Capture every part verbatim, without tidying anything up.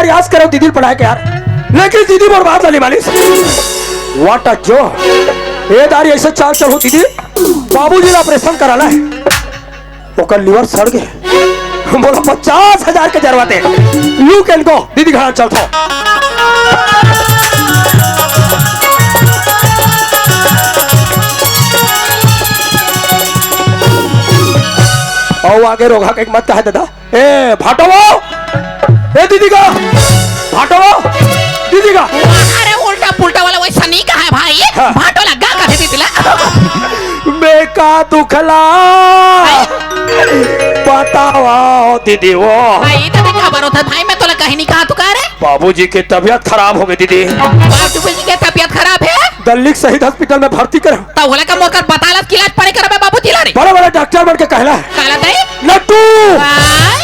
प्रयास करेंव दीदी ल पढ़ाय के यार, लेकिन दीदी मोर बात ला नइ मानिस। What a joke। ए दारी अइसे चाल चल हो दीदी, बाबूजी ला operation कराना हे। ओकर liver सड़ गे। मोला पचास हजार के जरूरत हे। You can go। दीदी घर चलथों। अउ आगे रोगहा के मत कहे दादा। ए, भाटो वो। ए, दीदी का। भाटो वो। दीदी का। अरे, उल्टा पुल्टा वाला वइसा नइ कहे भाई। हाँ। भाटो ला गा कथे दीदी ला। मैं का दुखला। हैं? बतावा दीदी वो। भाई, तो देखा बरो था भाई, मैं तोला कहीं नइ कहा तू का रे? बाबूजी के तबीयत खराब हो गे दीदी। बाबूजी के तबीयत खराब हे? दिल्ली के शहीद hospital में भर्ती करे। त ओला का मोर कर बतालस कि इलाज परे करबे बाबूजी ला रे। बड़े बड़े डॉक्टर मन के कहना हे। काला दई? नट्टू। आय?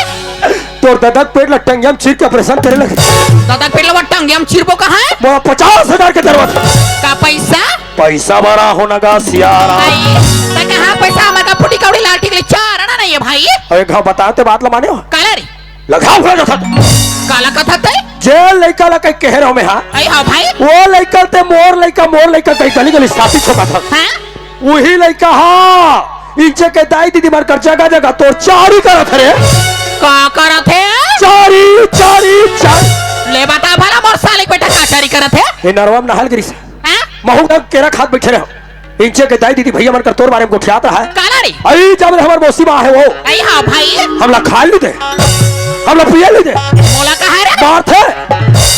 तोर ददा के पेट ला टंगिया म चीर के operation करे लगे। ददा के पेट ला टंगिया म चीरबो कहाँ हे? मोला पचास हजार के जरूरत हे। का पैसा? पैसा बड़ा होना गा सियारा। आई, त कहाँ पैसा? हमर का फुटी कौड़ी लाठी के लिए चार आना नहीं हे भाई। अरे घाव बताते बात ला माने हो? काला रे? लगाव हो जाता। काला कथा ते? जे लइका ला कहीं कहे रहो मैं, हाँ? आई हाँ भाई। वो लइका ते मोर लइका, मोर लइका कहीं गली गली साथी छोका था। हाँ? उही लइका हा, इंचे के दाई दीदी मन कर जगह जगह तोर चारी करत हरे। का करत हे? चारी, चारी, चारी। ले बता भला मोर साले के बेटा का चारी करत हे? ए नरवा म नहाल गिरिस। हाँ? महू तक केरा खात बैठे रहे। इंचे के दाई दीदी भैया मन कर तोर बारे में गोठियात रहा हे। काला रे? अई जब ले हमर मौसी माँ हे वो। अई हाँ भाई। हमला खाय ल दे। हमला पिये ल दे। मोला कहा रे? मारथे।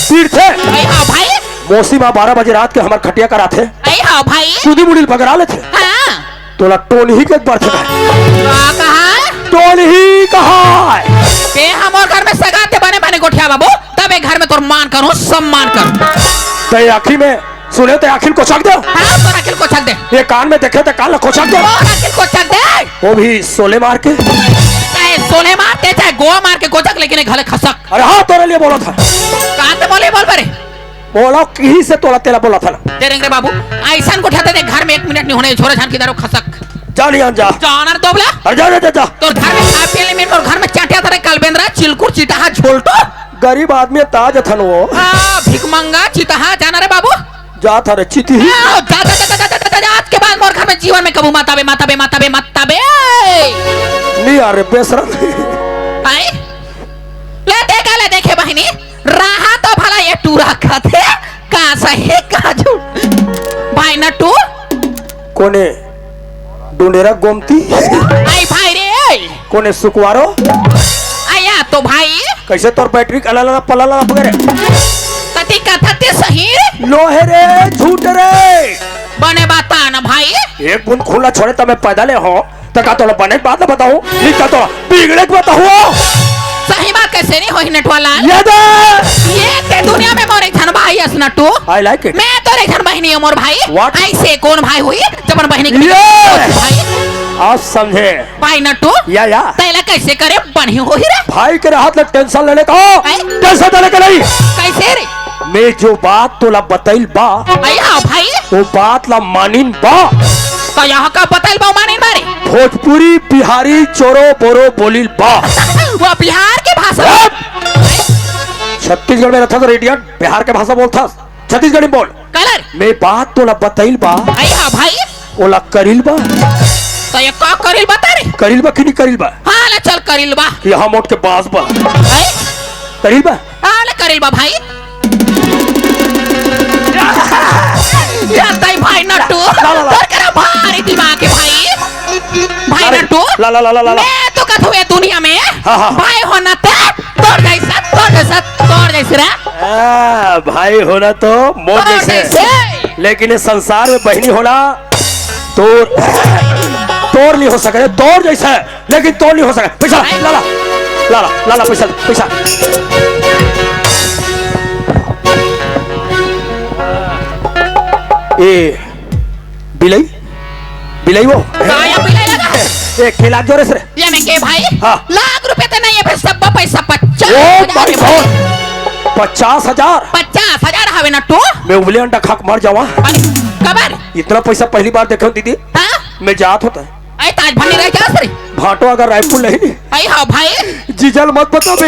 पीटथे। अई हाँ भाई। मौसी माँ बारह बजे रात के हमर खटिया कराथे। अई हाँ भाई। कुदी मुड़ी ल बगरा लेथे। हाँ। तोला टोनही के बरथे का। का कहा? टोनही कहा। ते हमर घर में सगा ते बने बने गोठिया बाबू, तब ए घर में तोर मान करो, सम्मान करो। ते आँखी में सुने ते आँखी ल कोचक दे। हाँ, तोर आँखी ल कोचक दे। ये कान में देखे ते कान ल कोचक दे। तोर आँखी ल कोचक दे। वो भी सोले मार के। चाहे सोले मार ते, चाहे गोवा मार के कोचक, लेकिन एक घले खसक। अरे हाँ, तोरे लिए बोला था। कहाँ ते बोले बोल बरे? बोलो, किही से तोला तेला बोला था ना। दे रेंग रे बाबू, ऐसन को ठहते दे घर में एक मिनट नहीं होने, छोरा छान की दारू खसक। जा नहीं आन जा। जाना रे दोबला। अरे जा, जा, जा, जा। तोर घर में खा पी ले, मैं तोर घर में चाटिया था रे, कलबेंद्रा, चिलकुर, चिटाहा, झोलटो। गरीब आदमी ताज थन वो। आ, भिखमंगा, चिटाहा, जाना रे बाबू। जा था रे, चिती ही। आ, जा, जा, जा, आज के बाद मोर घर में जीवन में कबू मत आबे, मत आबे, मत आबे, मत आबे। नहीं आ रे, बेशरम। आई? ले देखा, ले देखे बहिनी। रहा तो भला ये टूरा कथे, का सही का झूठ। भाई नट्टू। कोने डुंडेरा गोमती? आई भाई रे। कोने सुकवारो? आया तो भाई। कैसे तोर बैटरी अलाला पलाला पकड़े? कति कथा ते सही रे? नो हे रे, झूठ रे। बने बता ना भाई। एक बूंद खून ला छोड़े त मैं पैदा ले हो। त का तोला बने बात ल बताहूँ? नहीं त तोला बिगड़े के बताहूँ? सही बात कैसे नहीं होही नटवाला? ये दे। ये ते दुनिया में मोर एक झन भाई अस नटू। I like it। मैं तोर एक झन बहिनी हूँ मोर भाई। What? ऐसे कौन भाई हुई जबन बहिनी के ये। भाई? आप समझे? भाई नटू। या, या। तैला कैसे करे बनी होही रे? भाई के हाथ ले tension लेने का। हैं? Tension लेने का नहीं। कैसे रे? मैं जो बात तोला बतैल बा, अई हाँ भाई। वो बात ला मानिन बा। तो यहाँ का बतैल बा मानिन बा रे? भोजपुरी बिहारी चोरो बोरो बोलिल बा। वो बिहार के भाषा। हट! छत्तीसगढ़ में रहता तो idiot, बिहार के भाषा बोलता, छत्तीसगढ़ी में बोल। कलर। मैं बात तोला बतैल बा। अई हाँ भाई। ओला करिल बा। तो ये का करिल बा तारे? करिल बा कि नहीं करिल बा? हाँ ले चल करिल बा। कि हम उठ के बास बा। हैं? करिल बा? हाँ ले करिल बा भाई। या ताई भाई नट्टू। ला, ला, ला। तोर करा भारी दिमाग है भाई। भाई अरे, नट्टू। ला, ला, ला, ला, ला, ला। मैं तो कथुए दुनिया में। हाँ, हाँ। भाई होना ते तोर जैसा, तोर जैसा, तोर जैसे रे। आ, भाई होना तो मोर तोर जैसे। जैसे। लेकिन इस संसार में बहिनी होना तोर, तोर नहीं हो सके, तोर जैसा है, लेकिन तोर नहीं हो सके। पैसा ला, ला, ला, ला, ला, ला, पैसा, पैसा। ए, बिलई, बिलई वो। काया बिलई लगा? ए, खेला जोरे से रे। ये में के भाई? हाँ। लाख रुपए तो नहीं है, फिर सब पैसा पचास ओ हजार भाई के भाई। साहब, पचास हजार? पचास हजार हवे ना तो? मैं उबले अंडा खा के मर जावा। अरे, कबर? इतना पैसा पहली बार देखे हूँ दीदी। हाँ? मैं जात होता। अरे, ताज भन्नी रह जा सर। फाटो अगर रायपुर नहीं। आई हाँ भाई। जीजा ल मत बता बे।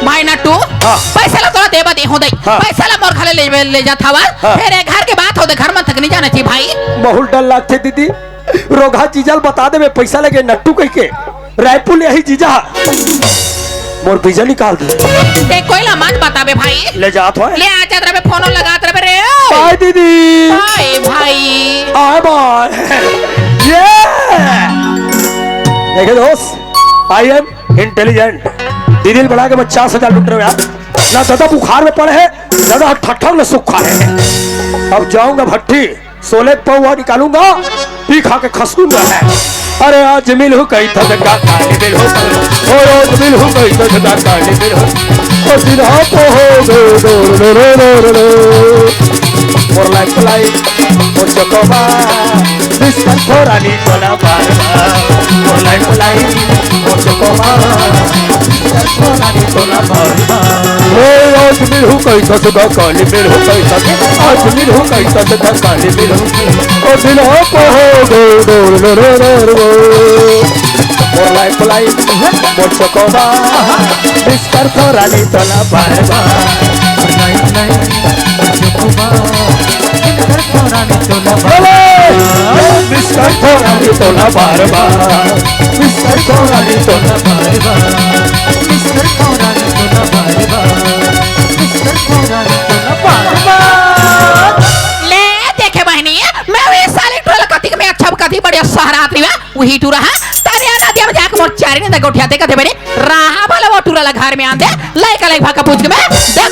भाई नट्टू, हाँ। पैसा ला तोला देबा दे हो दे। हाँ। पैसा ला मोर घरे ले, ले जात हवा। हाँ। फिर ए घर के बात हो दे, घर मन तक नहीं जाना चाहिए भाई। बहुत डर लगथे दीदी। रोगहा जीजा ल बता देबे, पैसा लगे नट्टू कह के। रायपुर ले आही जीजा। मोर बीजा निकाल दे। ते कोई ला मत बताबे भाई। ले जात हो। ले आ जात रहे, फोन लगात रहे रे। बाय दीदी। बाय भाई। बाय बाय। ये। देखे दोस्त, I am intelligent। दीदी ल बड़ा के पचास हजार लूट रहे हो यार। ना दादा बुखार में पड़े है, दादा ठट्ठा में सुखा है। अब जाऊंगा भट्टी, सोले पौवा निकालूंगा, पी खा के खसूंगा है। अरे आज मिलहू कई तक का काली मिलहू, ओ रोज मिलहू कई तक का काली मिलहू, ओ दिन हो तो हो गो गो रो रो रो रो रो। मोर लाइफ लाइफ, मोर चकोबा, बिस्तर थोड़ा नी तोला बार बार। मोर लाइफ लाइफ, मोर चकोबा, बिस्तर थोड़ा नी तोला बार बार। ओ आज मिलहू कई तक का काली मिलहू कई तक, आज मिलहू कई तक का काली मिलहू। ओ दिन हो को हो गो डोर रो रो रो रो। मोर लाइफ लाइफ, मोर चकोबा, बिस्तर थोड़ा नी तोला बार बार। लाइफ लाइफ, मोर चकोबा, बिस्तर थोड़ा नी तोला बार बार। बोले, बिस्तर थोड़ा नी तोला बार बार। बिस्तर थोड़ा नी तोला बार बार। बिस्तर थोड़ा नी तोला बार बार। बिस्तर थोड़ा नी तोला बार बार। ले देखे बहिनी, मैं वही साले टोला कतिक में अच्छा कति बढ़िया सहरात रही है, वही टूरा है। तने आ नदिया में जाके मोर चारी ने गोठिया दे कथे बने, रहा भला वो टूरा ला घर में आन दे, लइका लइका भाका पूछ के मैं देख।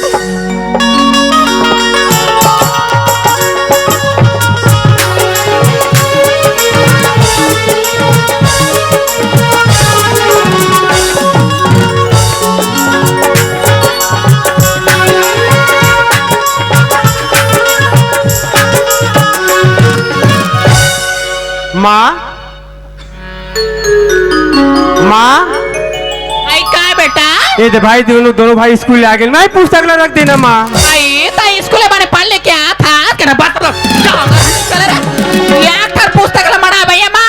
माँ, माँ। आई का बेटा? ये दे भाई, दोनों, दोनों भाई स्कूल ले आ गए। मैं पुस्तक ला रख देना माँ। आई ता स्कूल ले बने पढ़ ले क्या था? केना बात तो चल रहा। एक तर पुस्तक ला मड़ा भैया माँ।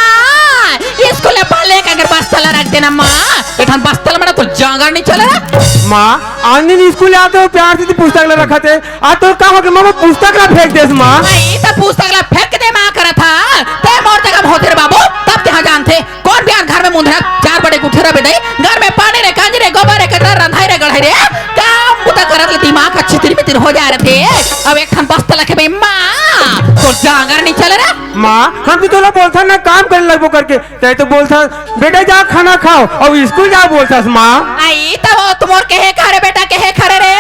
स्कूल ले पढ़ ले का अगर बस्ता ला रख देना माँ। एक ठन बस्ता ला मड़ा तो जांगर नहीं चल रहा। माँ, आंधी स्कूल आते हो प्यार से तो पुस्तक ला रखा थे। आ तोर का होगे माँ, पुस्तक ला फेंक देस माँ। नहीं, त पुस्तक ला फेंक दे माँ करत हा। ते मोर जगह में होते रे बाबू, तब तेहा जानते। कौन बिहान घर में मुंधरा चार बड़े गुठेरा बेदाई, घर में पानी रे, कांजी रे, गोबर रे, कचरा रंधाई रे, गढ़ाई रे। काम बुता करत ले दिमाग ह छितिर मितिर हो जा रहे थे। अब एक ठन बस्ता लखे बे माँ, तो जांगर नहीं चल रहा। माँ, हम तो तोला बोलथन ना काम करे लगबो करके। तैं तो बोलथा, "बेटा जा खाना खाओ," अउ स्कूल जाओ बोलथस माँ। आई त वो तुमोर कहे खरे बेटा, कहे खरे रे।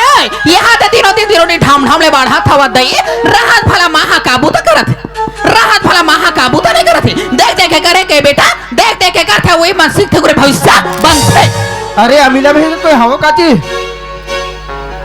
यहाँ त दिनों दिन दिनों दिन ढाम ढाम ले बाढ़त हवत दई। रहत भला माँ हा काबू त करत हे। रहत भला माँ हा काबू त नहीं करत हे। देख देख के करे के बेटा, देख देख के करथे, वही मन सीखथे, ओकरे भविष्य बनथे। अरे अमीला भैया, कोई हवो काची?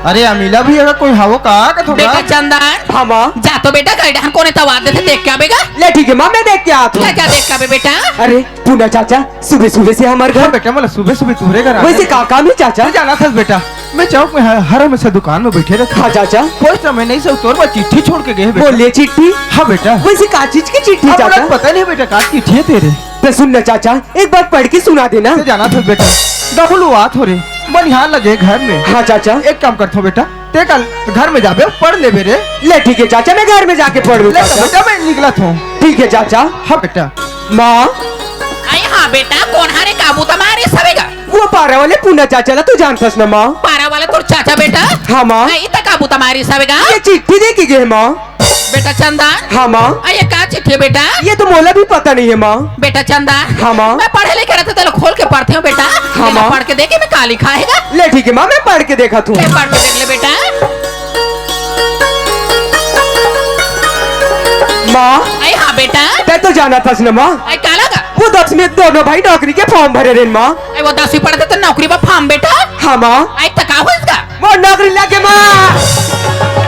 अरे अमीला भैया, कोई हवो का, का थोड़ा? बेटा चंदन। हाँ माँ। जा तो बेटा, गए डहन कोने तवार देथे, देख के आबे गा। ले ठीक है माँ, मैं देख के आत हूँ। जा, जा, देख के आबे बेटा। अरे पूना चाचा, सुबह सुबह से हमारे घर। हाँ बेटा, मतलब सुबह सुबह तुहरे घर आ वैसे गए। का काम है चाचा? तू जाना था बेटा, मैं चौक में हर, हर हमेशा दुकान में बैठे रहता। हाँ चाचा। पोस्ट में नहीं सब तोर पर चिट्ठी छोड़ के गए बेटा। बोलिए चिट्ठी। हाँ बेटा। वैसे का चीज की चिट्ठी अब चाचा? पता नहीं बेटा, का चिट्ठी है तेरे। तो सुन ना चाचा, एक बार पढ़ के सुना देना। ते जाना था बेटा, दखलू आ थोरे बनिहार लगे घर में। हाँ चाचा। एक काम करथो बेटा, ते कल घर में जाबे, पढ़ लेबे रे। ले ठीक है चाचा, मैं घर में जाके पढ़ लूँ ले तो चाचा। बेटा, मैं निकलत हूँ। ठीक है चाचा। हाँ बेटा। माँ। अरे हाँ बेटा, कौन हरे काबू तुम्हारे सवेगा? वो पारा वाले पूना चाचा ला तू जानथस ना माँ? पारा वाले तोर चाचा बेटा? हाँ माँ। अरे त काबू तुम्हारे सवेगा? ये चिट्ठी दे के गए माँ। बेटा चंदन। हाँ माँ। आ, ये का चिट्ठी है बेटा? ये तो मोला भी पता नहीं है माँ। बेटा चंदन। हाँ माँ। मैं पढ़े लिखे रहते तो खोल के पढ़ते हूँ बेटा। हाँ माँ। पढ़ के देखे मैं का लिखा है गा? ले ठीक है माँ, मैं पढ़ के देखा थू। ले पढ़ के देख ले बेटा। माँ। अरे हाँ बेटा। तै तो जाना था ना माँ। अरे का लगा? वो दस में दोनों भाई नौकरी के फॉर्म भरे रहे माँ। अरे वो दसवीं पढ़ते तो नौकरी में फॉर्म बेटा। हाँ माँ। अरे तो का हो इसका? मोर नौकरी लगे माँ।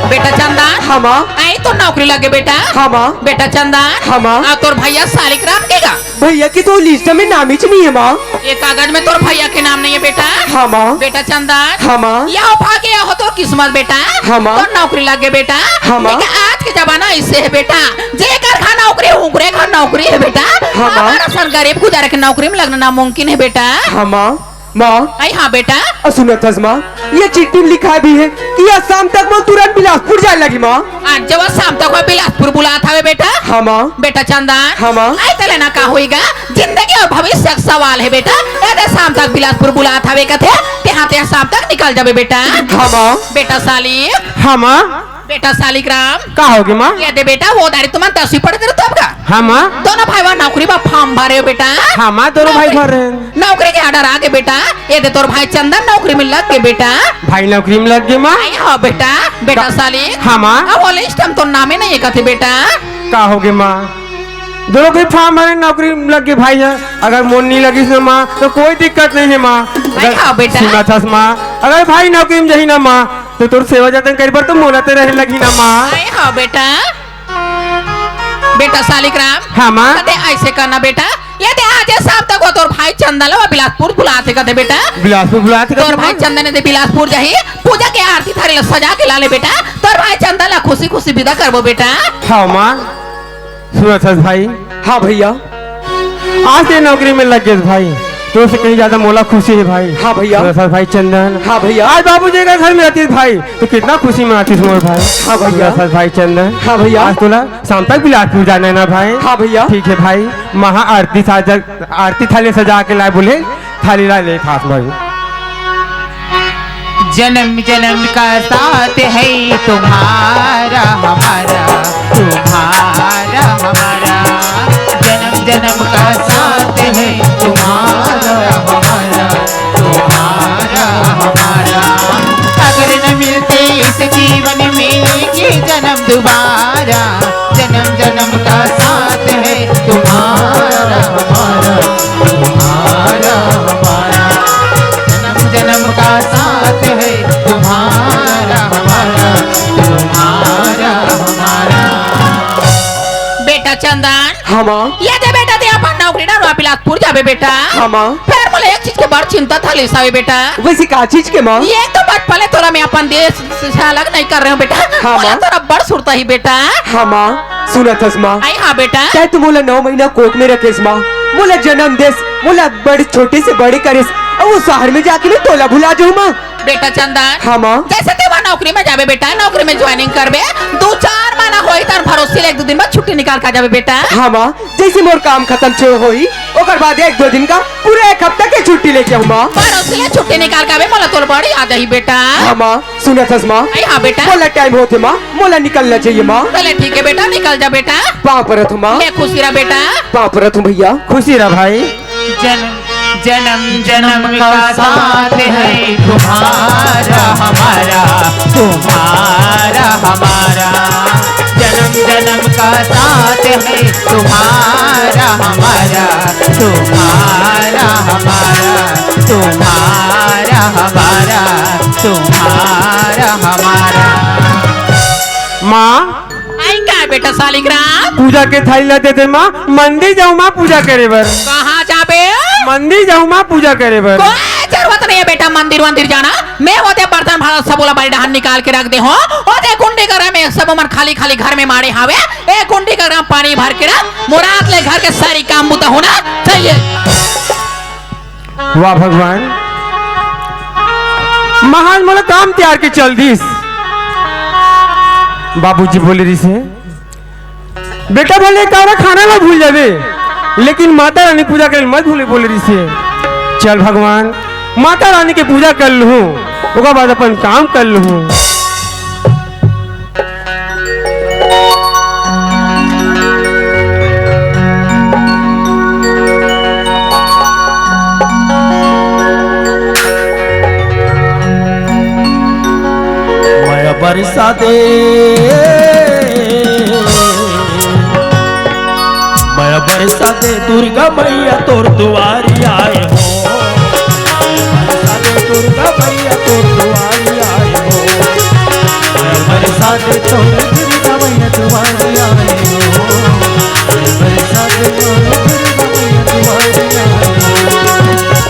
बेटा चंदन। हाँ माँ। आई तो नौकरी लगे बेटा। हाँ माँ। बेटा चंदन। हाँ माँ। आ तोर भैया सालिक राम के गा? भैया की तो लिस्ट में नाम ही नहीं है माँ। ये कागज में तोर भैया के नाम नहीं है बेटा। हाँ माँ। बेटा चंदन। हाँ माँ। या भाग्य, या हो तोर किस्मत बेटा। हाँ माँ। तोर नौकरी लग गे बेटा। हाँ माँ। लेकिन आज के जमाना ऐसे है बेटा, जेकर घर नौकरी, उकरे घर नौकरी है बेटा। हाँ माँ। हमर असन गरीब गुजारे के नौकरी में लगना नामुमकिन है बेटा। हाँ माँ। माँ। अई हाँ बेटा। अ, सुनत हस माँ, ये चिट्ठी में लिखाय भी है कि आज शाम तक मैं तुरंत बिलासपुर जाय लगही माँ। आज जब शाम तक मैं बिलासपुर बुलात हवे बेटा। हाँ माँ। बेटा चंदन। हाँ माँ। अई तले ना का होइगा, जिंदगी अउ भविष्य के सवाल है बेटा। यदि शाम तक बिलासपुर बुलात हवे कथे, तेहा तेहा शाम तक निकल जाबे बेटा। हाँ माँ। बेटा सालिक। हाँ माँ। बेटा सालिक राम। का होगे माँ? ये दे बेटा, वो दारी तुमन दसवीं पढ़त रहे तब का? हाँ माँ। दोनों भाई वहाँ नौकरी बा form भरे हो बेटा। हाँ माँ, दोनों भाई नौकरी, भर रहे हैं। नौकरी के order आ गे बेटा। ये दे तोर भाई चंदन नौकरी में लग गे बेटा। भाई नौकरी में लग गे माँ? अई हाँ बेटा। बेटा का-, सालिक। हाँ माँ। अब वो list हम तो नामे नहीं कथे बेटा। का होगे माँ? दोनों के form भरे, नौकरी में लग गे भाई है। अगर मोर नहीं लगिस ना माँ, तो कोई दिक्कत नहीं है माँ। अई अगर हाँ बेटा। सुनत हस माँ, अगर भाई नौकरी में जाही ना माँ, तो तोर सेवा जतन करे बर तो मोला ते रहे लगही ना माँ। अई हाँ बेटा। बेटा सालिक राम। हाँ माँ। कथे ऐसे करना बेटा, ये दे आज शाम तक वो तोर भाई चंदन ला बिलासपुर बुलात हे कथे बेटा। बिलासपुर बुलात हे कथे तोर भाई माँ। चंदन ये दे बिलासपुर जाही, पूजा के आरती थारी ला सजा के ला ले बेटा। तोर भाई चंदन ला खुशी खुशी विदा करबो बेटा। हाँ माँ। सुनत हस भाई? हाँ भैया। आज ते नौकरी में लग गेस भाई, तोर से कहीं ज्यादा मोला खुशी है भाई। हाँ भैया। सुनत हस भाई चंदन? हाँ भैया। आज बाबूजी के घर में रहतिस भाई, तो कितना खुशी मनातिस मोर भाई। हाँ भैया। सुनत हस भाई चंदन? हाँ भैया। आज तोला शाम तक बिलासपुर जाना है ना भाई? हाँ भैया। ठीक है भाई, महा आरती साजा, आरती थाली सजा के लाय बोले, थाली ला ले खास भाई। जन्म जन्म का साथ है तुम्हारा हमारा, तुम्हारा हमारा। जन्म जन्म का साथ है तुम्हारा हमारा, तुम्हारा हमारा। अगर न मिलते इस जीवन में ये जन्म दोबारा, जन्म जन्म का साथ है तुम्हारा हमारा, तुम्हारा हमारा। जन्म जन्म का साथ है तुम्हारा हमारा, तुम्हारा हमारा। बेटा चंदन। हाँ माँ। ये दे बेटा, ते अपन नौकरी डरवा बिलासपुर जाबे बेटा। हाँ माँ। फेर मोला एक चीज के बड़ चिंता थालिस हवे बेटा। वैसे का चीज के माँ? ये तो बात पहले तोला मैं अपन देश से अलग नहीं कर रहे हो बेटा। हाँ, मोला माँ। तोर अब्बड़ सुरता ही बेटा। हाँ, माँ, सुनत हस, माँ। अई हाँ बेटा। तैं तो मोला नौ महीना कोख में रखेस, माँ। मोला जन्म देस, मोला बड़े छोटे से बड़े करेस, अउ वो शहर में जाके मैं तोला भुला जाहूँ, माँ। बेटा चंदन। हाँ, माँ। जैसे तें वहाँ नौकरी में जाबे बेटा, नौकरी में joining करबे, दू चार महीना होही, तहन भरोसे ले एक दू दिन बाद छुट्टी निकाल के आ जाबे बेटा। हाँ, माँ। जैसे मोर काम खतम छो होही, ओकर बाद एक दो दिन का पूरा एक हफ्ता के छुट्टी लेके आहूँ, माँ। भरोसे ले छुट्टी निकाल के आबे, मोला तोर बड़ याद आही बेटा। हाँ, माँ, सुनत हस, माँ? अई हाँ बेटा। मोला time होथे, माँ, मोला निकलना चाहिए, माँ। चले ठीक है बेटा, निकल जा बेटा। पाँव परत हूँ, माँ। ले खुशी रह बेटा। पाँव परत हूँ, भैया। खुशी रह भाई। जन्म जन्म का साथ है तुम्हारा हमारा, तुम्हारा हमारा। जन्म जन्म का साथ है तुम्हारा हमारा, तुम्हारा हमारा, तुम्हारा हमारा, तुम्हारा हमारा। माँ। अई का बेटा सालिग्राम? पूजा के थाली ला दे दे माँ, मंदिर जाहूँ माँ पूजा करे बर। कहाँ जाबे? मंदिर जाहूँ माँ पूजा करे बर। कोई जरूरत नहीं है बेटा मंदिर वंदिर जाना। मैं होते बर्तन भाड़ा सब ओला बारी डहान निकाल के रख दे हो। ओ दे कुंडी करा में सब मन खाली खाली घर में माड़े हावे। ए कुंडी करा पानी भर के रख। मोरात ले घर के सारी काम बुता होना चाहिए। वाह भगवान, महान मोला काम त्यार के चल दिस। बाबूजी बोले रिहिसे, "बेटा भले एक कौरा खाना ला भूल जाबे, लेकिन माता रानी पूजा करे मत भूले," बोले रिहिसे। चल भगवान, माता रानी के पूजा कर लूँ, ओकर बाद अपन काम कर लूँ। मया बरसा दे, मया बरसा दे दुर्गा मैया तोर दुआरी आए हो। मया बरसा दे दुर्गा मैया तोर दुआरी आए हो। मया बरसा दे तोर दुर्गा मैया दुआरी आए हो। मया बरसा दे तोर दुर्गा मैया दुआरी आए हो।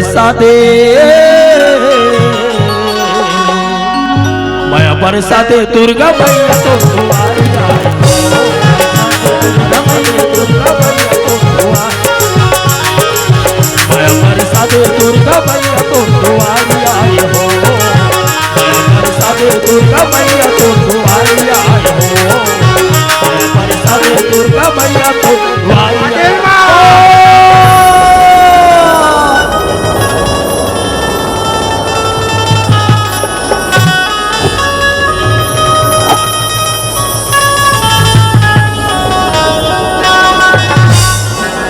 सादे, मया बरसात दुर्गा मैया तोर दुआरी आए हो। मया बरसात दुर्गा मैया तोर दुआरी आए हो। मया बरसात दुर्गा मैया तोर दुआरी आए हो। मया बरसात दुर्गा मैया तोर दुआरी आए हो।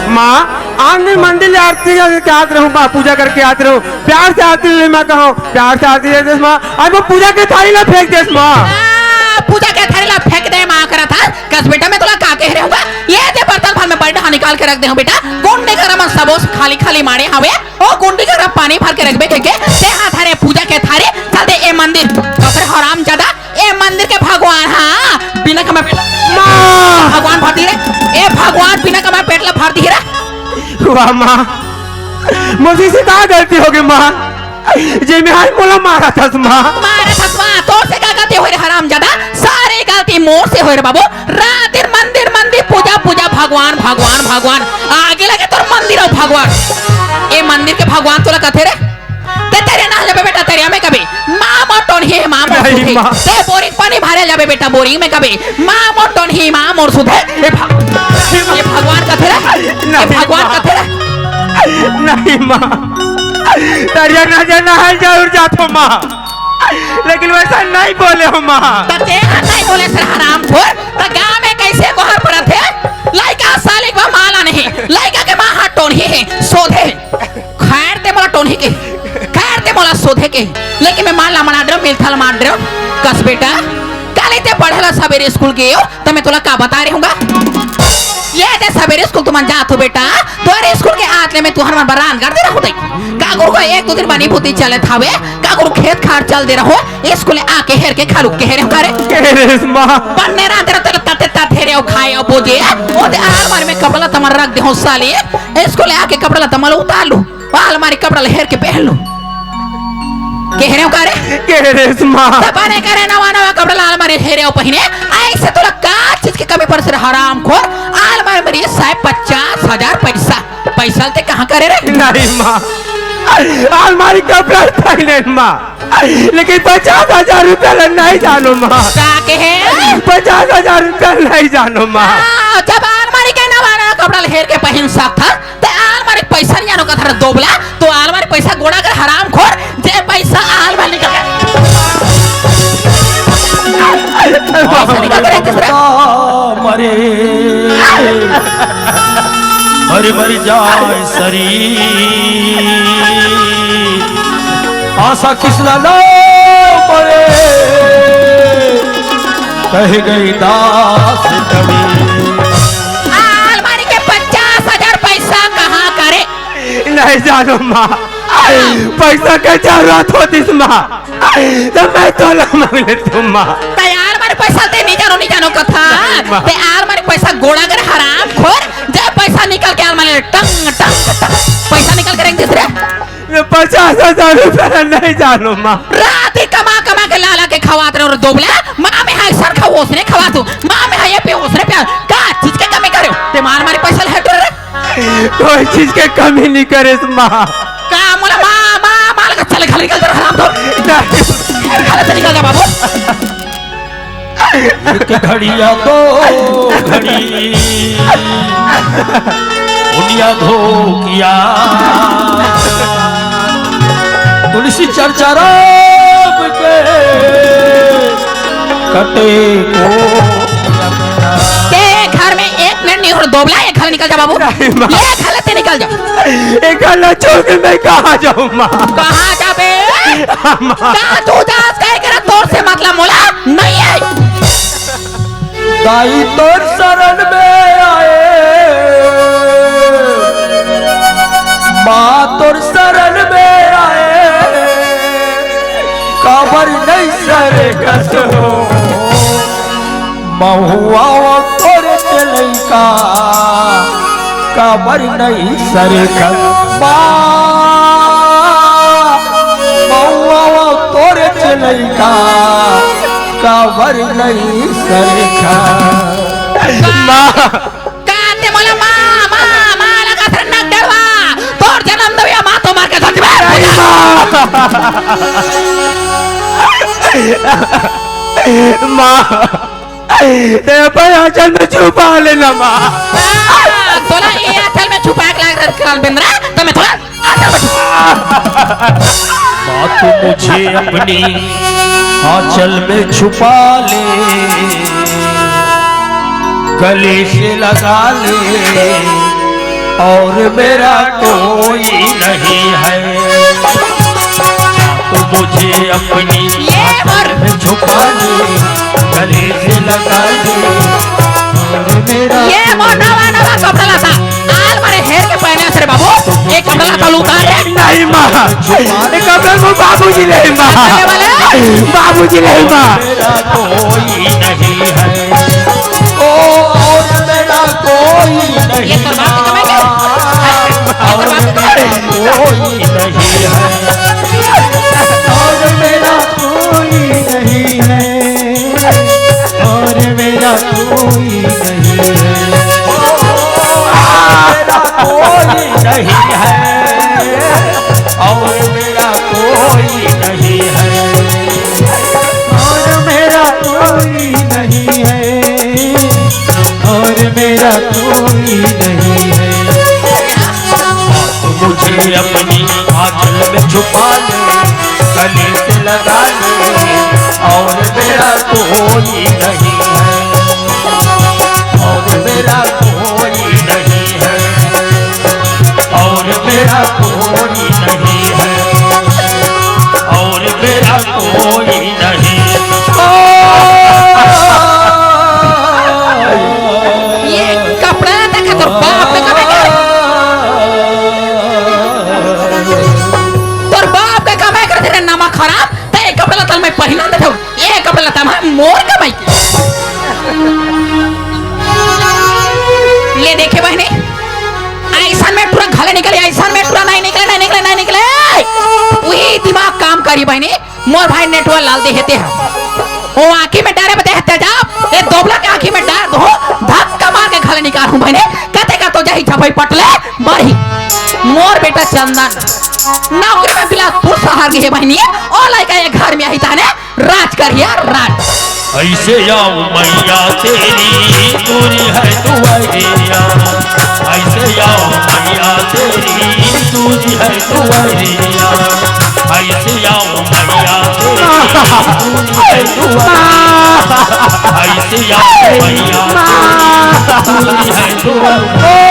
माँ, आज मैं मंदिर ले आरती करके आत रहूँ, माँ, पूजा करके आत रहूँ। प्यार से आरती ले, माँ, कहूँ, प्यार से आरती दे देस, माँ। आज वो पूजा के थाली ला फेंक देस, माँ। आ, पूजा के थाली ला फेंक दे, माँ, करत हस। कस बेटा, मैं तोला का कहे रहूँगा? ये दे बर्तन भर में बड़ डहा निकाल के रख दे हूँ बेटा। गुंडी घर मन सबो खाली खाली माड़े हवे। ओ गुंडी घर पानी भर के रखबे कहिके, ते हाथ हरे पूजा के थारी, चल दे ए मंदिर। बाप रे हरामजादा, ए मंदिर के भगवान, हाँ, बिना कमा पेट माँ। भगवान भर दी रे। ए भगवान बिना कमा पेट ला भर दी रे। वाह माँ, मोर से का गलती होगे माँ, जे मैं आज मोला मारत हस माँ। मारत हस माँ, तोर से का गलती होय रे हरामजादा? सारी गलती मोर से होय रे बाबू। रात दिन मंदिर, मंदिर, पूजा, पूजा, भगवान, भगवान, भगवान। आगे लगे तोर मंदिर अउ भगवान। ए मंदिर के भगवान तोला कथे रे? ते तरिया नहा जाबे बेटा, तरिया में कबे। माँ मोर टोनही, माँ मोर नहीं, सुधे। माँ। ते बोरिंग पानी भरे जाबे बेटा, बोरिंग में कबे। माँ मोर टोनही, माँ मोर सुधे। ए भग-, ए भगवान कथे रे? ए नहीं, भगवान माँ। कथे रे? नहीं, माँ। तरिया ना जा, नहा जरूर जाथो, माँ। लेकिन वैसा नहीं बोले हो, माँ। त तेहा नहीं बोले सर हरामखोर, त गाँव में कैसे गोहर पड़त हे? लइका सालिक बा माला नहीं, लइका के माँ हाथ टोनही हे, सोधे हे। खैर ते मोला टोनही के, खैर ते मोला सोधे के, लेकिन मैं माला मना डरो, मिलथल मार डरो। कस बेटा, काले ते पढ़े ला सवेरे स्कूल गे हो, त मैं तोला का बता रहे हूँगा? ये ते सवेरे स्कूल तुमन जात हो बेटा, तोरे स्कूल के आत ले मैं तुहर मन बरान कर दे रहूँ। का गुरु का एक दो दिन बनी भूती चलत हवे, का गुरु खेत खार चल दे रहो, स्कूल आके हेर के खालू के हेरे करे। के रे माँ। पन्ने रात रे तेरे तते तते रे खाए बोजे, ओ ते आलमारी में कपड़ा लत्ता मन रख दे हो साले, स्कूल आके कपड़ा लत्ता मन उतार लू। अलमारी कपड़ा ला हेर के पहन लो। के हेरे हो का रे? के हेरे माँ? त बने करे नवा नवा कपड़ा ला अलमारी हेरे हो पहिने। ऐसे तोला का चीज के कमी पड़े से हरामखोर? अलमारी में ये साहब पचास हजार पैसा। पैसा ते कहाँ करे रे? नहीं माँ, अलमारी कपड़ा पहिने माँ, लेकिन पचास हजार रुपया ला नहीं जानो माँ। का के हे? पचास हजार रुपया नहीं जानो माँ। हाँ, जब अलमारी के नवा नवा कपड़ा ला हेर के पहिन सकथस, ते आलमारी पैसा नहीं जानो कथर दोबला, तो आलमारी पैसा गोड़ा कर हरामखोर, जे पैसा आलमारी निकल गया। पैसा निकल गया किस तरह? मरे, मरे मर जाए शरीर, आशा कृष्णा ना मरे, कह गई दास कबीर। आलमारी के पचास हजार पैसा कहाँ करे? नहीं जानो माँ, पैसा के जरूरत होतिस माँ, त मैं तोला मांग लेतेंव माँ। त आलमारी पैसा ते नहीं जानो, नहीं जानो कथा। नहीं माँ। ते आलमारी पैसा गोड़ा कर हरामखोर, जे पैसा निकल के आलमारी ले टंग, टंग, टंग, पैसा निकल के रख दिस रे। मैं पचास हजार रुपया नहीं जानो माँ। रात ही कमा कमा के लाला के खवात रहो रे दोबला। माँ मैं हाय सर खा ओसने खवात हूँ। माँ मैं हाय पे ओसने पे। का चीज के कमी करे? ते मार मारी पैसा ले हटो रे। कोई चीज के कमी नहीं करे माँ। का मोला माँ, माँ, माँ लगा चल घर निकल जा हराम तो। नहीं। घर से निकल जा बाबू। एक घड़िया दो घड़ी दुनिया धोकिया। तुलसी चर्चा राम के कटे को। के घर में एक मिनट नहीं हो, दोबला, ये घर निकल जा बाबू। नहीं, माँ। ये घर से निकल जा। ये घर ला छोड़ के मैं कहाँ जाऊँ माँ? कहाँ जाबे? माँ। का तू जास कहे करा तोर से मतलब मोला नहीं है। दाई तोर शरण में आए, माँ तोर शरण में आए, काबर नहीं सर कसो, महुआ तोर चलई का, काबर नहीं सर कसो। लइका काबर नइ सरखा। माँ। काते मोला माँ, माँ, माँ लगा सन्ना डरवा। तोर जन्म दविया माँ तो मार के धरती में। नहीं माँ। माँ। ए भाई, आंचल में छुपा लेना माँ। हाँ, तोला ये आंचल में छुपा के लाग रहा काल बेंदरा, तो मैं थोड़ा आंचल में छुपा। माँ, तू मुझे अपनी आंचल में छुपा ले, गले से लगा ले, और मेरा कोई नहीं है। तो मुझे अपनी ये आंचल में छुपा ले, गले से लगा ले, और मेरा ये मोर नवा नवा कपड़ा लता। आल मारे हेर के पहने से रे बाबू, ये कपड़ा लता उतार रे। नहीं माँ, ये कपड़ा वो बाबूजी ले माँ। अरे वाले। बाबूजी ले माँ। मेरा कोई नहीं है। ओ, और मेरा कोई ये नहीं तोर बाप के कमाई के? और तोर बाप के कमाई के? कोई नहीं है। और मेरा कोई नहीं है। और मेरा कोई नहीं है। मेरा कोई नहीं है। और मेरा कोई नहीं है। और मेरा कोई नहीं है। और मेरा कोई नहीं है। मुझे अपनी आंचल में छुपा ले, गले से लगा ले, और मेरा कोई नहीं है। और मेरा कोई नहीं है। और मेरा कोई नहीं है। और मेरा कोई नहीं। ओ! ये कपड़ा देखा तोर बाप के कमाई के। तोर बाप के कमाई के तेरे नमक हराम, ते ये कपड़ा लता मैं पहिना देथव। ये कपड़ा लता मैं मोर कमाई के। ले देखे बहिनी, अइसन में टुरा घले निकले, अइसन में टुरा नहीं निकले, नहीं निकले, नहीं निकले। वही दिमाग काम करी बहिनी, मोर भाई नेटुआ लाल दे हे ते ह। ओ आँखी में डारे बदे हे तेजाब, ए दोबला के आँखी में डार दो, धक्का मार के घले निकालहूँ बहिनी, कते का तो जाही झपई पटले, मरही। मोर बेटा चंदन, नौकरी में बिलासपुर शहर गे हे बहिनी, ओ लइका ये घर में आही ताने, राज करिया राज। ऐसे आओ मैया तेरी दूरी है दुआरिया, ऐसे आओ मैया तेरी दूरी है दुआरिया, ऐसे आओ मैया तेरी दूरी है दुआरिया, ऐसे आओ मैया तेरी दूरी है दुआरिया।